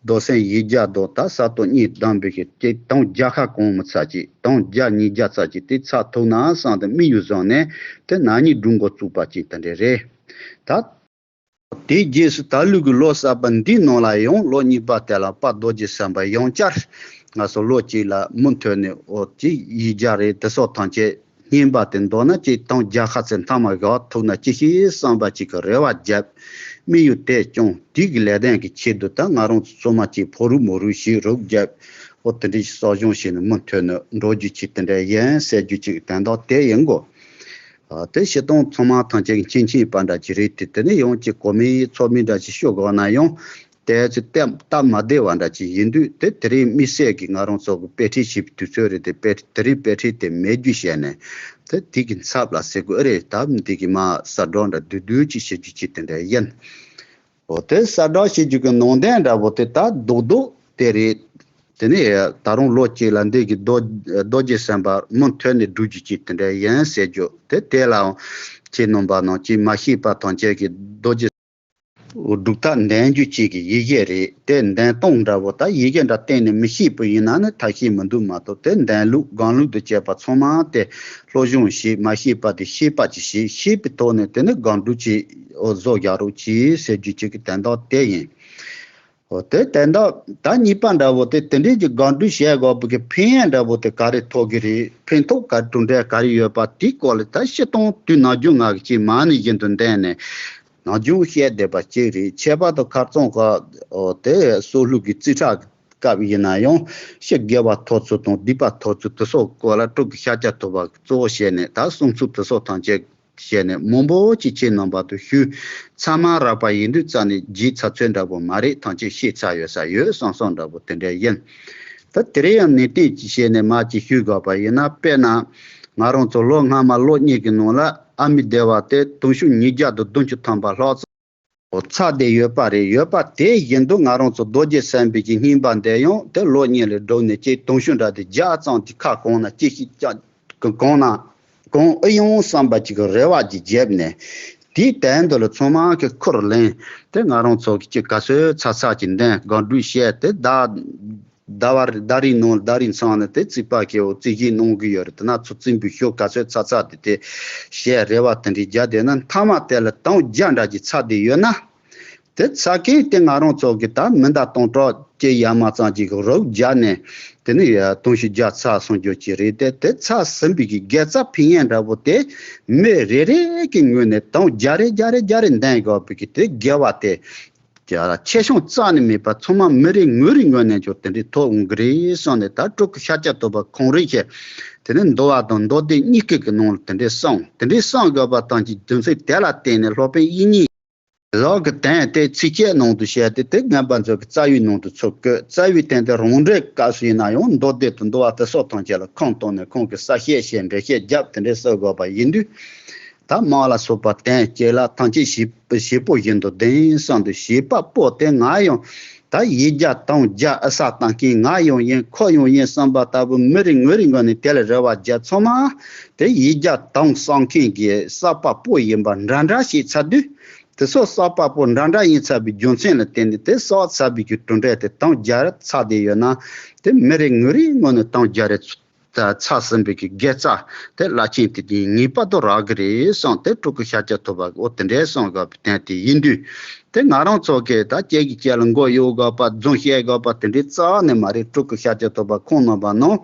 རྡོར་སེམས་ཡིག་བརྒྱ་དང་ད་ས་སྟོང་གཉིས་བསྡམས་པའི་གི་ཀྱི་དུང་བརྒྱ་ཁ་གང་མི་ཚར་ཅིག་དུང་བརྒྱ་ཉིས་བརྒྱ་ཙམ་ཅིག་དེ་ཚར་ཐུབ་ན་བསམ་སྟེ་དམིགས་ཡུལ་བཟུང་ནས་དེ་ན་ནིང་སྒྲུབ་འགོ་བཙུགས་པ་ཅིག་དེ་འདྲ་རེད། ད། དེའི་རྗེས་སུ་ད་ལོའི་གི་ལོ་གསར་པ་འདིའི་ནང་ལ་ཡང་ལོ་གཉིས་པ་དེ་ལ་དཔལ་རྡོ་རྗེ་སེམས་དཔའ་ཡང་བསྐྱར་ང་ཚོ་ལོ་གཅིག་ལ་མུ་མཐུད་ནས་འོ་ཅིག་ཡིག་བརྒྱ་རེད། དེ་སོགས་ཐམས་ཅད་བསྙེན་པ་དེ་འདོར་ན་ཅིག་དུང་བརྒྱ་ཁ་ཚད་མཐའ་མ་བཞག་ཐུབ་ན་ཅི་ཞིག་བསམ་པ་ཅིག་གི་རེ་བ་བརྒྱབ། དམིགས་ཡུལ་དེ་བསྐྱངས། དེ་གི་ལས་དོན་གྱི་ཆེད་དུ་ད་ང་རང་ཚོ་ཚང་མ་ཅིག་ཕོ་རུ་མོ་རུ་ཞིག་རོགས་བརྒྱབ། འོ་དེ་འདྲའི་གསོ་སྦྱོང་བྱས་ནས་མུ་མཐུད་ནས་འགྲོ་རྒྱུ་ཅིག་དེ་འདྲ་ཡིན་ཟེར་རྒྱུ་ཅིག་དོན་དག་དེ་ཡིན་གོ། ཨ། དེ་སྤྱིར་བཏང་ཚང་མ་ཐམས་ཅད་ཀྱི་མཁྱེན་མཁྱེན་པ་འདྲ་ཅིག་རེད་དེ། དེ་ནས་ཡང་ཅིག་གོ་མིན་ཚོར་མིན་འདྲ་ཅིག་ཤོད་དགོས་ན་ཡང་དེ་ཚོ་སྟབས་སྟབས་མ་བདེ་བ་འདྲ་ཅིག་ཡིན་དུས། དེ་དེ་རིང་དམིགས་བསལ་གྱི་ང་རང་ཚོ་གི་དཔེ་ཁྲིད་བྱེད་པའི་དུས་ཚོད་རེད་དེ། དཔེ་དེ་རིང་དཔེ་ཁྲིད་དེ་མེད་རྒྱུ་བྱས་ནས་དེ་དེ་གི་ཚབ་ལ་ཟེར་དགོས་རེད། ད་འདི་གི་མ་གསལ་བསྒྲགས་འདྲ་བསྡུས་བསྡུས་ཅིག་བྱེད་རྒྱུ་ཅིག་དེ་འདྲ་ཡིན། འོ་དེ་གསལ་བསྒྲགས་བྱེད་རྒྱུ་གི་ནང་དོན་འདྲ་བོ་དེ་ད་རྡོག་རྡོག་དེ་རེད། དེ་ནས་ད་རུང་ལོ་གཅིག་ལ་འདི་གི་རྡོ་རྡོ་རྗེ་སེམས་དཔའ་མུ་མཐུད་ནས་སྒྲུབ་རྒྱུ་ཅིག་དེ་འདྲ་ཡིན་ཟེར་རྒྱུ་དེ། དེ་ལའང་ཁྱེད་རྣམ་པ་ནང་ཅིག་མ་ཤེས་པ་ཐམས་ཅད་ཀྱིས་རྡོ་རྗེ་སྒྲུབ་ཐབས་འདོན་རྒྱུ་ཅིག་གི་ཡི་གེ་རེད། དེ་འདོན་སྟངས་འདྲ་བོ་ད་ཡི་གེ་འདྲ་བསྟན་ནས་མི་ཤེས་པ་ཡིན་ན་ནི་ཐབས་ཤེས་མི་འདུག་མ་གཏོགས། དེ་འདོན་ལུགས་སྒང་ལུགས་དང་བཅས་པ་ཚང་མ་དེ་སློབ་སྦྱོང་བྱེད། མ་ཤེས་པ་དེ་ཤེས་པ་ཅིག་བྱེད། ཤེས་པའི་ཐོག་ནས་དེ་ནི་སྒང་སྒྲུབ་ཅིག་འོ་བཟོ་རྒྱག་རོགས་གྱིས་ཟེར་རྒྱུ་ཅིག་གི་དོན་དག་དེ་ཡིན། འོ་དེ་དོན་དག་ད་གཉིས་པ་འདྲ་བོ་དེ། དེ་འདྲའི་གི་སྒང་སྒྲུབ་བྱེད་དགོས་པའི་གི་ཕན་ཡོན་འདྲ་བོ་དེ་ག་རེ་ཐོགས་ཀྱི་རེད། ཕན་ཐོགས་ག་གྲུབ་འབྲས་ག་རེ་ཡོད་པ་དེའི་སྐོར་ལ་ད་སྤྱིར་བཏང་དུས་ནམ་རྒྱུན་ང་གི་ཅིག་མ་ཎི་བཞིན་དུ་འདོན་ནས་ནམ་རྒྱུན་བཤད་བསྡད་པ་ཅིག་རེད། ཁྱད་པར་དུ་ཁ་རྩང་ཁ་འོ་དེ་སྲོག་བླུ་གི་རྩིས་ཁྲ་སྐབས་ཡིན་ན་ཡང་ཕྱི་དགེ་བ་ཐོབ་ཚུལ་དང་སྡིག་པ་ཐོབ་ཚུལ་དེ་སོགས་སྐོར་ལ་སྤྲུལ་སྐུ་ཤཱཀྱ་ཐུབ་པ་གཙོ་བོ་བྱས་ནས་ད་གསུང་ཚུལ་དེ་སོགས་ཐམས་ཅད་བྱས་ནས་མང་པོ་ཅིག་ཁྱེད་རྣམ་པ་དུ་ཞུས། ཚང་མ་རགས་པ་ཡིན་དུས་རྩ་ནས་བརྗེད་ཚར་ཚོད་འདྲ་པོ་མ་རེད། ཐམས་ཅད་ཤེས་ཚར་ཡོད་ས་ཡོད་བསམ་བསམ་འདྲ་པོ་དེ་འདྲ་ཡིན། ད་དེ་རིང་ཡང་ནན་ཏན་ཅིག་བྱས་ནས་མར་ཅིག་ཞུས་དགོས་པ་ཡིན་ན། དཔེར་ན་ང་རང་ཚོ་ལོ་སྔ་མ་ལོ་གཉིས་ཀྱི་ནང་ལ་ཨ་མི་སྡེ་བ་དེ་དུང་ཕྱུར་ཉིས་བརྒྱ་དང་བདུན་ཅུ་ཐམ་པ་ལྷག་ཙམ་འོ་ཚར་བསྡད་ཡོད་པ་རེད། ཡོད་པ་དེ་བཞིན་དུ་ང་རང་ཚོ་རྡོ་རྗེ་སེམས་དཔའི་གི་བསྙེན་པ་འདི་ཡང་དེ་ལོ་གཉིས་ལ་བསྒྲུབས་ནས་ཅིག་དུང་ཕྱུར་འདྲ་དེ་བརྒྱ་ཙམ་གྱི་ཁ་གང་ན་ཅི་ཞིག་ཀྱང་གང་ན་གང་ཨེ་ཡོང་བསམ་པ་ཅིག་གི་རེ་བ་ཅིག་བརྒྱབ་ནས། དེའི་དོན་དུ་ལ་ཚང་མ་གི་ཁུར་ལེན་ཏེ་ང་རང་ཚོ་གི་ཅིག་ག་ཚོད་ཚར་ཚར་གྱི་འདོན་སྒང་སྒྲུབ་བྱས་ཏེ། ཟླ་ཟླ་བ་ཟླ་རེའི་ནང་ཟླ་རེའི་མཚམས་ནས་དེ་རྩིས་པ་སྐྱེ་བོ་རྩིས་གཞི་གནང་གི་ཡོད་རེད། དེ་ན་ཚོ་རྩིས་འབུལ་ཤོག་ག་ཚོད་ཚར་ཚར་དེ་དེ་བྱས་རེ་བ་དེ་འདྲའི་རྒྱ་དེ་ན་མཐའ་མ་དེ་ལ་དུང་བརྒྱ་འདྲ་ཅིག་ཚར་བསྡད་ཡོད་ན། དེ་ཚར་མཁན་དེ་ང་རང་ཚོ་གི་ད་མི་འདའ་སྟོང་ཕྲག་གཅིག་ཡར་མར་ཙམ་ཅིག་རོགས་བརྒྱབ་ནས་དེ་ནི་ཡ་དུང་ཕྱུར་བརྒྱ་ཚར་སོང་རྒྱུ་ཅིག་རེད། དེ་དེ་ཚར་ཟིན་པའི་གི་དགེ་རྩ་ཕན་ཡོན་འདྲ་པོ་དེ་མི་རེ་རེ་གི་ངོས་ནས་དུང་བརྒྱ་རེ་བརྒྱ་རེ་བརྒྱ་རེ་འདོན་དགོས་པའི་གི་དེ་དགེ་བ་དེ་ཆེ་ཆུང་རྩ་ནས་མེད་པར་ཚང་མ་མི་རེ་ངོས་རེ་ངོས་ནས་ཀྱང་དེ་འདྲའི་ཐོབ་འོང་གི་རེད་བསམ་ནས། ད་སྤྲུལ་སྐུ་ཤཱཀྱ་ཐུབ་པ་ཁོང་རང་གིས་དེ་ནི་འདུལ་བ་དང་མདོ་སྡེ་གཉིས་ཀ་གི་ནང་ལ་དེ་འདྲའི་གསུངས། དེ་འདྲའི་གསུངས་དགོས་པ་དང་གི་རྒྱུ་མཚན་དེ་ལ་བརྟེན་ནས་སློབ་དཔོན་དབྱིག་གཉེན་ལོག་གི་དོན་དེ་ཚིགས་བཅད་ནང་དུ་བཤད་དེ། དེ་རྔན་པ་ཚོ་གི་རྩ་བའི་ནང་དུ་ཚུར་བཀོད། རྩ་བའི་དོན་དེ་རང་འགྲེལ་སྐབས་སུ་ཡིན་ན་ཡང་མདོ་སྡེ་དང་འདུལ་བ་དེ་སོགས་ཐམས་ཅད་ལ་ཁུངས་བཏོན་ནས་ཁོང་གིས་གསལ་བཤད་བྱས་འགྲེལ་བཤད་བརྒྱབ། དེ་འདྲའི་གསུང་དགོས་པ་ཡིན་དུས། ད་དམག་ལ་སོགས་པ་དོན་གཅིག་ལ་ཐམས་ཅད་བྱེད་བྱེད་པོ་བཞིན་དུ་ལྡན་བསམ་དུས། བྱེད་པ་པོ་དེ་ང་ཡང་ད་ཡིག་བརྒྱ་དུང་བརྒྱ་ཨ་ས་བཏང་མཁན་ང་ཡང་ཡིན། ཁོ་ཡང་ཡིན་བསམ་པ་ལྟ་བུ་མི་རེ་ངོས་རེ་ངོས་ནས་དེ་ལ་རེ་བ་བརྒྱབ། ཚང་མ་དེ་ཡིག་བརྒྱ་དུང་བསགས་མཁན་གྱི་བསགས་པ་པོ་ཡིན་པ་འདྲ་འདྲ་ཞིག་ཚར་དུས། དེ་སོགས་བསགས་པ་པོ་འདྲ་འདྲ་ཡིན་ཚར་བའི་རྒྱུ་མཚན་ལ་བརྟེན་ནས་དེ་བསགས་ཚར་བའི་གི་གྲུབ་འབྲས་དེ་དུང་བརྒྱ་རེ་ཚར་བསྡད་ཡོད་ན། དེ་མི་རེ་ངོས་རེ་ངོས་ནས་དུང་བརྒྱ་རེ་ཚ་ཚར་ཟིན་པའི་གི་དགེ་རྩ་དེ་རླབས་ཆེན་དེ་དེ་ངེས་པར་དུ་རག་གི་རེད་བསམ་སྟེ། སྤྲུལ་སྐུ་ཤཱཀྱ་ཐུབ་པ་འོ་དེ་འདྲའི་གསུང་དགོས་པའི་དོན་དེ་ཡིན་དུས། དེ་ང་རང་ཚོ་གིས་ད་ཁྱེད་ཀྱི་ཁྱེད་ལ་མགོ་གཡོག་དགོས་པ་རྫུན་བཤད་དགོས་པ་དེ་འདྲའི་རྩ་བ་ནས་མ་རེད། སྤྲུལ་སྐུ་ཤཱཀྱ་ཐུབ་པ་ཁོང་རྣམ་པ་ནང་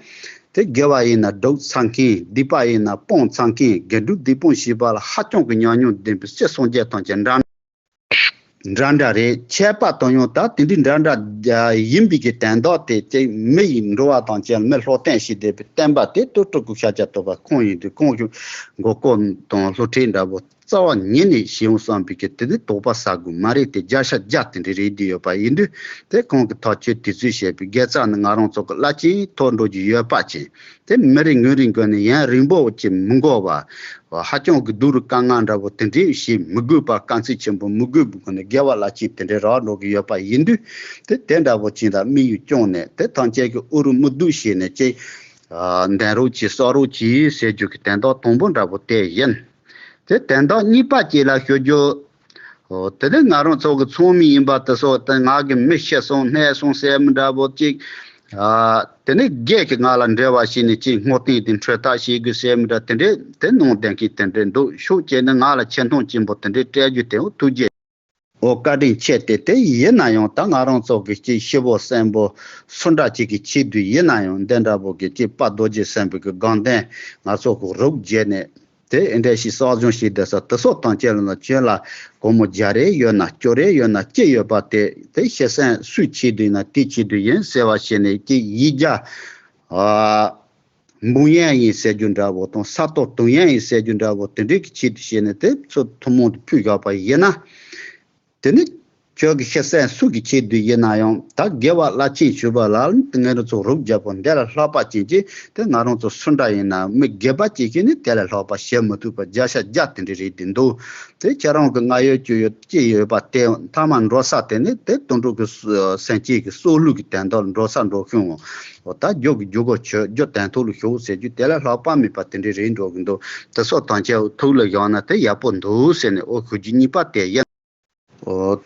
དེ་དགེ་བ་ཡིན་ན་སྒྲུབ་ཚར་མཁན། སྡིག་པ་ཡིན་ན་སྤོང་ཚར་མཁན། དགེ་སྒྲུབ་སྡིག་སྤོང་བྱེད་པ་ལ་ཧ་ཅང་གི་ཉམས་མྱོང་ལྡན་པའི་སྲིད་སངས་རྒྱས་ཐམས་ཅད་འདྲ་འདྲ་འདྲ་རེད། ཁྱད་པར་དུ་ཡང་ད་དེ་འདྲའི་འདྲ་འདྲ་ཡིན་པའི་གི་དོན་དག་དེ་ཅིག་མི་ཡི་འགྲོ་བ་དང་བཅས་མི་བློ་བརྟན་ཞིག་བསྡད་པའི་བསྟན་པ་དེ་ཏུ་སྤྲུལ་སྐུ་ཤཱཀྱ་ཐུབ་པ་ཁོང་ཡིན་དུས། ཁོང་གི་མགོ་སྐོར་དང་བསླུ་བྲིད་འདྲ་པོ་ རྩ་བ་ཉིད་ནས་ཤེས་ཡོང་བསམ་པའི་གི་དེ་ནི་དོགས་པ་ཟ་དགོས་མ་རེད། དེ་བརྒྱ་ཆ་བརྒྱ་དེ་འདྲ་རེད་བསྡད་ཡོད་པ་ཡིན་དུས། དེ་ཁོང་གི་ཐག་གཅོད་དུས་ཚོད་བྱས་པའི་དགེ་རྩ་ནི་ང་རང་ཚོ་གི་རླབས་ཆེན་མཐོ་འགྲོ་རྒྱུ་ཡོད་པ་ཅན། དེ་མི་རེ་ངོས་རེ་འགོ་ནས་ཡུན་རིང་པོ་ཅིག་མི་འགོར་བ། ཧ་ཅང་གི་སྡུག་རུ་དཀའ་ངལ་འདྲ་བོ་དེ་འདྲའི་ཞིག་མི་དགོས་པ། དཀའ་ཚེགས་ཆེན་པོ་མི་དགོས་པའི་སྒོ་ནས་དགེ་བ་རླབས་ཆེན་དེ་འདྲའི་རག་འགྲོ་གི་ཡོད་པ་ཡིན་དུས། དེ་དེ་འདྲ་བོ་ཅིག་ལ་དམིགས་ཡུལ་བསྐྱངས་ནས་དེ་ཐམས་ཅད་ཀྱི་དབུ་རུ་དམིགས་གཏད་བྱས་ནས་ཅིག་ཨ། འདོན་རོགས་གྱིས། གསོག་རོགས་གྱིས་ཟེར་རྒྱུ་གི་དོན་དག་དང་པོ་འདྲ་བོ་དེ་ཡིན། དེ་དོན་དག་གཉིས་པ་ཅིག་ལ་ཞུ་རྒྱུ། འོ། དེ་ནི་ང་རང་ཚོ་གི་ཚོགས་མི་ཡིན་པ་དེ་ཚོ་དེ་ང་གི་མི་ཤི་སོང་ནད་སོང་ཟེར་མི་འདྲ་བོ་ཅིག་ཨ། དེ་ནི་སྒེར་གྱི་ང་ལ་འབྲེལ་བ་བྱས་ནས་ཅིག་བསྔོ་རྟེན་དེ་འཕྲོད་ཐབས་བྱེད་དགོས་ཟེར་མི་འདྲ་དེ་འདྲའི་དེ་གནང་བསྡད་མཁན་དེ་འདྲའི་འདུག་ཤུགས་བྱས་ནས་ང་ལ་ཆེ་མཐོང་ཆེན་པོ་དེ་འདྲའི་སྤྲད་རྒྱུ་དེ། འོ། ཐུགས་རྗེ། འོ། བཀའ་དྲིན་ཆེ། དེ་དེ་ཡིན་ན་ཡང་ད་ང་རང་ཚོ་གི་ཅིག་སྐྱིད་པོ་སེམས་པོ་སུ་འདྲ་ཅིག་གི་ཆེད་དུ་ཡིན་ན་ཡང་འདི་འདྲ་བོ་གི་ཅིག་དཔལ་རྡོ་རྗེ་སེམས་དཔའི་གི་དགོངས་དོན་ང་ཚོ་གི་རོགས་བྱས་ནས་དེ་འདྲ་ཞིག་གསོ་སྦྱོང་བྱས་བསྡད་ས་དེ་ཚོ་ཐམས་ཅད་ལ་ན་ཁྱོད་ལ་སྒོར་མོ་བརྒྱ་རེ་ཡོད་ན་བཅུ་རེ་ཡོད་ན་ཅི་ཡོད་པ་དེ་དེ་ཤི་གསོན་སུའི་ཆེད་དུ་ཡིན་ན་དེའི་ཆེད་དུ་ཡིན་ཟེར་བ་བྱས་ནས་ཅིག་ཡིག་བརྒྱ། ཨ། འབུལ་ཡས་ཡིན་ཟེར་རྒྱུ་འདྲ་བོ་དང་། ས་རྟགས་བཏོན་ཡས་ཡིན་ཟེར་རྒྱུ་འདྲ་བོ་དེ་འདྲའི་གི་ཆེད་དུ་བྱས་ནས་དེ་ཚོ་ཐུན་མོང་དུ་ཕུལ་བཞག་པ་ཡིན་ན། དེ་ནི་ཁྱོད་ཀྱི་ཤི་གསོན་སུ་གི་ཆེད་དུ་ཡིན་ན་ཡང་ད་དགེ་བ་རླབས་ཆེན་ཞུ་བ་ལ་ང་རང་ཚོ་རོགས་བརྒྱབ་པ་འདི་ལས་ལྷག་པ་ཅན་གྱི་དེ་ང་རང་ཚོ་སུ་འདྲ་ཡིན་ན་མི་སྒེར་པ་ཅིག་གིས་ནི་དེ་ལས་ལྷག་པ་བྱེད་མི་ཐུབ་པ་བརྒྱ་ཆ་བརྒྱ་དེ་འདྲ་རེད་དེ་འདུག་དེ་ཁྱེད་རང་གི་ང་ཡོད་ཁྱོད་ཡོད་ཅི་ཡོད་པ་དེ་མཐའ་མ་འགྲོ་ས་དེ་ནི་དེ་དུད་འགྲོ་གི་སེམས་ཅན་གྱི་སྲོག་བླུ་གི་དོན་དག་འགྲོ་ས་འགྲོ་ཤོང་། འོ། ད་རྒྱུ་གི་རྒྱུ་གོ་ཆོད་རྒྱུ་དོན་ཐོག་ལ་ཞོག་ཟེར་རྒྱུ་དེ་ལས་ལྷག་པ་མེད་པ་དེ་འདྲའི་རེད་འགྲོ་གི་འདུག་དེ་སོགས་དང་བཅས་ཐུགས་ལ་བཞག་ན་དེ་ཡག་པོ་འདུག་ཟེར་ནས། འོ། ཞུ་རྒྱུ་གཉིས་པ་དེ་ཡིན། འོ།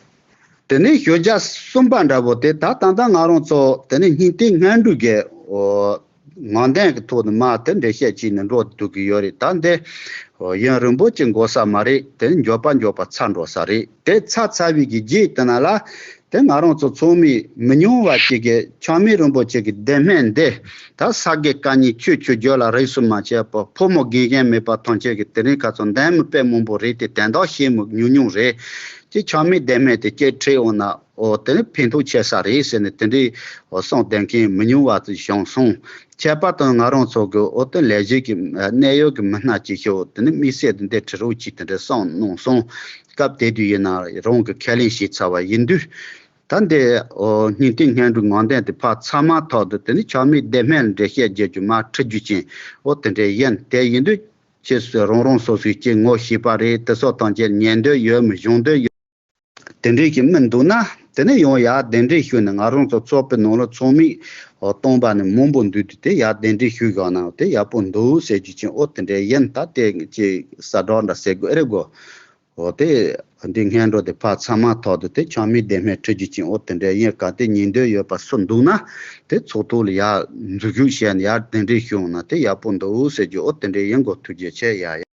དེ་ནས་ཞུ་རྒྱུ་གསུམ་པ་འདྲ་བོ་དེ་ད་ད་ལྟ་ང་རང་ཚོ་དེ་ནས་སྙིང་ཐིག་སྔོན་འགྲོའི་གི། འོ། ངོས་འཛིན་གྱི་ཐོག་ནས་མར་དེ་འགྲེལ་བཤད་བྱས་ནས་འགྲོ་འདུག་གི་ཡོད་རེད། ད་འདི། འོ། ཡུན་རིང་པོ་ཅིག་འགོར་ས་མ་རེད། དེ་མགྱོགས་པ་མགྱོགས་པ་ཚར་འགྲོ་ས་རེད། དེ་ཚར་ཚར་བའི་གི་རྗེས་དེ་ན་ལ། དེ་ང་རང་ཚོ་ཚོགས་མི་མི་ཉུང་བ་ཅིག་གིས་ཆགས་མེད་རིན་པོ་ཆེ་གི་བདེ་སྨོན་འདི། ད་ས་དགེ་བཀའ་རྙིང་ཆོས་ཆོས་བརྒྱུད་ལ་རིས་སུ་མ་ཆད་པ་ཕོ་མོ་རྒན་གཞོན་མེད་པ་ཐམས་ཅད་ཀྱིས་དེ་རིང་ཁ་སང་འདོན་མི་དཔེ་མང་པོ་རེད་དེ། དོན་དག་ཤེས་མི་ཉུང་ཉུང་རེད། ཅིག་ཆགས་མེད་བདེ་སྨོན་དེ་ཅིག་ཁྲིད་འོང་ན། འོ། དེ་ནི་ཕན་ཐོགས་ཆེ་ས་རེད་ཟེར་ནས་དེ་འདྲའི། འོ། གསུངས་བསྡད་མཁན་མི་ཉུང་བ་ཅིག་བྱུང་སོང་། ཁྱད་པར་དུ་ང་རང་ཚོ་གི། འོ། དེ་ལས་གཞི་གི་གནད་ཡོད་གི་མི་སྣ་ཅིག་ཤོག་དེ་ནི་དམིགས་བསལ་དུ་འདི་ཁྲིད་རོགས་གྱིས་དེ་འདྲ་གསུངས་གནང་སོང་། སྐབས་དེ་དུས་ཡིན་ན་རང་གི་ཁས་ལེན་བྱས་ཚར་བ་ཡིན་དུས། ད་འདི། འོ། སྙིང་ཐིག་སྔོན་འགྲོའི་ངོས་འཛིན་དེ་ཕར་ཚར་མ་ཐག་ཏུ་དེ་ནི་ཆགས་མེད་བདེ་སྨོན་འགྲེལ་བཤད་རྒྱག་རྒྱུ་མར་ཁྲིད་རྒྱུ་ཅན། འོ། དེ་འདྲ་ཡིན། དེ་ཡིན་དུས་ཁྱེད་ཚོས་རང་རང་སོ་སོའི་ཅིག་ངོ་ཤེས་པ་རེད། དེ་སོགས་དང་བཅས་ཉན་འདོད་ཡོད་མི། སྦྱོང་འདོད་ཡོད། དེ་འདྲའི་གི་མི་འདུག་ན། དེ་ནས་ཡང་ཡར་གདན་འདྲེན་ཞུས་ནས། ང་རང་ཚོ་ཚོགས་པའི་ནང་ལ་ཚོགས་མི། འོ། སྟོང་པ་ནས་མང་པོ་འདུས་དུས་དེ་ཡར་གདན་འདྲེན་ཞུས་བཞག་ན་དེ་ཡག་པོ་འདུག་ཟེར་རྒྱུ་ཅན། འོ། དེ་འདྲ་ཡིན། ད་དེ་ཅིག་གསལ་བསྒྲགས་འདྲ་ཟེར་དགོས་ཨེ་རེད་གོ། འོ། དེ་འདི་སྔོན་འགྲོ་དེ་ཕར་ཚར་མ་ཐག་ཏུ་དེ་ཆགས་མེད་བདེ་སྨོན་ཁྲིད་རྒྱུ་ཅན། འོ། དེ་འདྲ་ཡིན། གལ་ཏེ་ཉན་འདོད་ཡོད་པ་སུ་འདུག་ན། དེ་ཚོགས་ཐོག་ལ་ཡར་འཛུལ་ཞུགས་བྱས་ནས་ཡར་གདན་འདྲེན་ཞུས་ན་དེ་ཡག་པོ་འདུག་ཟེར་རྒྱུ། འོ། དེ་འདྲ་ཡིན་གོ། ཐུགས་རྗེ་ཆེ། ཡ་ཡ།